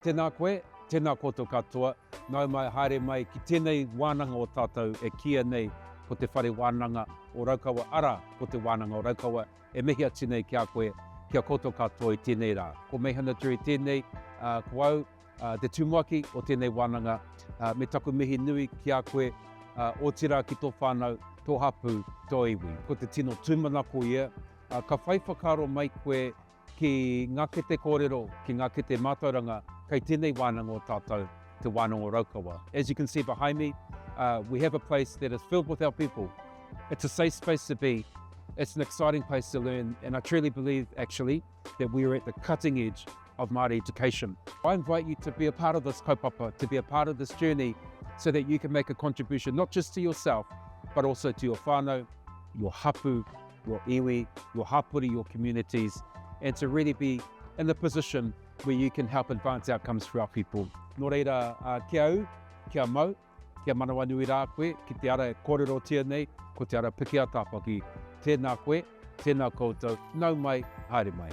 Tēnā koe, tēnā koutou katoa, nau mai haere mai ki tēnei wānanga o tātou e kīia nei ko Te Whare Wānanga o Raukawa, arā, ko Te Wānanga o Raukawa e mihi atu nei ki a koe, ki a koutou katoa i tēnei rā. Ko Meihana Durie tēnei, ā, ko au, ā, te tumuaki o tēnei wānanga, ā, me taku mihi nui ki a koe, ā, otirā ki tō whānau, tō hapū, tō iwi. Ko te tino tūmanako ia, ā, ka whai whakaaro mai koe Ki ngā kete kōrero, ki ngā kete mātauranga, kei tēnei wānanga o tātou, Te Wānanga o Raukawa. As you can see behind me, we have a place that is filled with our people. It's a safe space to be, it's an exciting place to learn, and I truly believe, actually, that we are at the cutting edge of Māori education. I invite you to be a part of this kaupapa, to be a part of this journey, so that you can make a contribution not just to yourself, but also to your whānau, your hapu, your iwi, your hapori, your communities, and to really be in the position where you can help advance outcomes for our people. Nō reira, kia ū, kia mau, kia manawanui rā koe ki te ara e kōrerotia nei, ko te ara piki a Tāwhaki. Tēnā koe, tēnā koutou, nau mai, haere mai.